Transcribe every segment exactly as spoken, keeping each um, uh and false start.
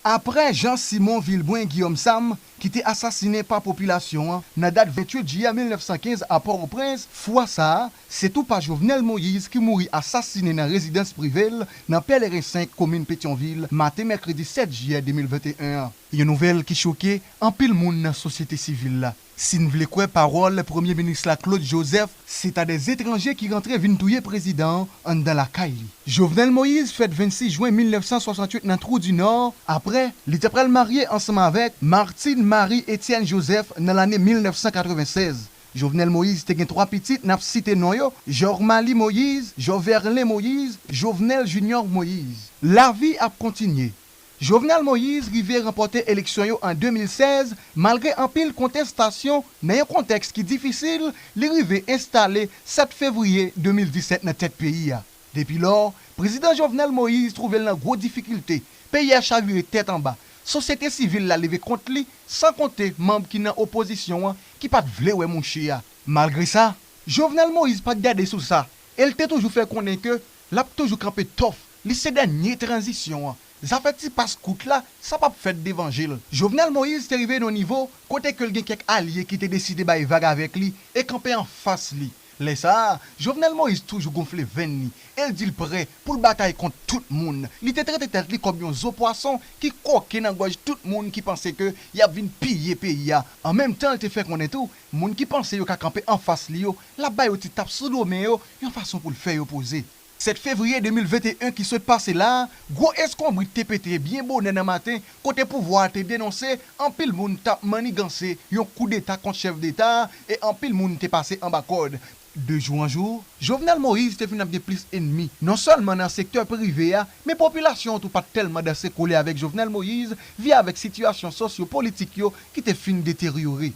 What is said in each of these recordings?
Aprè Jean Simon Vilbrun Guillaume Sam, ki te asasinen pa popilasyon an nan dat venntuit jiyè mil nèf san kenz a Pòtoprens, fwa sa a, se tou pa Jovenel Moïse ki mouri asasinen nan rezidans prive l nan Pèleren senk, komin Petyonvil, maten mèkredi sèt jiyè de mil venteyen an. Yon nouvèl ki choke anpil moun nan sosyete sivil la. Si n vle kwè pawòl Premye Minis la Claude Joseph, se ta dèzetranje ki rantre vin touye prezidan an anndan lakay li. Jovenel Moïse fèt vennsis jen mil nèf san swasanntuit nan Trou di Nò, aprè li te pral marye ansanm avèk Martine Marie Etienne Joseph nan lane mil nèf san katrevennsèz. Jovenel Moïse te gen twa pitit, n ap site non yo, Jormalie Moïse, Joverlin Moïse, Jovenel Junior Moïse. Lavi ap kontinye. Jovenel Moïse rive ranpòte eleksyon yo an de mil sèz, malgre anpil kontestasyon nan yon kontèks ki difisil, li rive enstale sèt fevriye de mil disèt nan tèt peyi a. Depi lò, prezidan Jovenel Moïse twouve l nan gwo difikilte, peyi a chavire tèt anba, sosyete sivil la leve kont li, san konte manm ki nan opozisyon an ki pa t vle wè mouche a. Malgre sa, Jovenel Moïse pa t gade sou sa, e l te toujou fè konnen ke l ap toujou kanpe tòf, li se dènye tranzisyon an. Zafè ti pas kout la, sa p ap fèt devan je l. Jovenel Moïse te rive nan yon nivo kote ke l gen kèk alye ki te deside bay vag avèk li e kanpe anfas li. Lè sa a, Jovenel Moïse toujou gonfle venn li e l di l prè pou l batay kont tout moun. Li te trete tèt li kòm yon zo pwason ki koke nan gòj tout moun ki panse ke y ap vin piye peyi a. An menm tan, l te fè konnen tou, moun ki panse yo ka kanpe anfas li yo, l ap ba yo ti tap sou do men yo, yon fason pou l fè yo poze. Sèt fevriye de mil venteyen ki sot pase la a, gwo eskonbrit te pete byen bonè nan maten, kote pouvwa a te denonse anpil moun t ap manniganse yon koudeta kont chèf deta a e anpil moun te pase anba kòd. De jou an jou, Jovenel Moïse te vin ap gen plis enmi, non sèlman nan sektè prive a, men popilasyon an tou pa t tèlman danse kole avèk Jovenel Moïse, vi avèk sitiyasyon sosyo-politik yo ki te fin deteryore.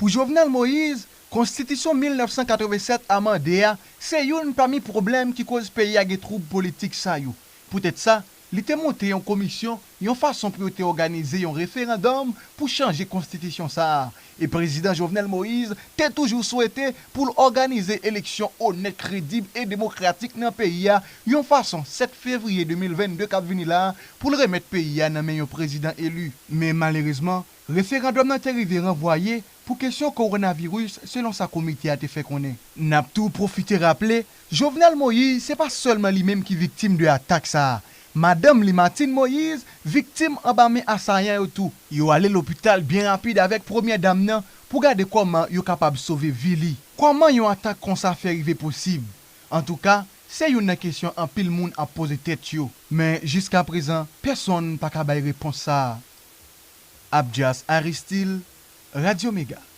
Pou Jovenel Moïse, Konstitisyon mil nèf san katrevennsèt amande a se youn pami pwoblèm ki koz peyi a gen twoub politik sa yo. Poutèt sa, li te monte yon komisyon, yon fason pou yo te òganize yon referandòm pou chanje konstitisyon sa a. E prezidan Jovenel Moïse te toujou swete pou l òganize eleksyon onèt, kredib e demokratik nan peyi a, yon fason sèt fevriye de mil vennde k ap vini la a pou l remèt peyi a nan men yon prezidan eli. Men malerezman, referandòm nan te rive ranvwaye pou kesyon kowonaviris, selon sa komite a te fè konnen. N ap tou pwofite raple, Jovenel Moïse se pa sèlman li menm ki viktim de atak sa a. Madanm li, Martine Moïse, viktim anba men asayan yo tou. Yo ale lopital byen rapid avèk premyè dam nan pou gade kòman yo kapab sove vi li. Kòman yon atak konsa fè rive posib? Antouka, se youn nan kesyon anpil moun ap poze tèt yo. Men, jiskaprezan, pèsonn pa ka bay repons sa a. Abdias Aristil, Radyo Mega.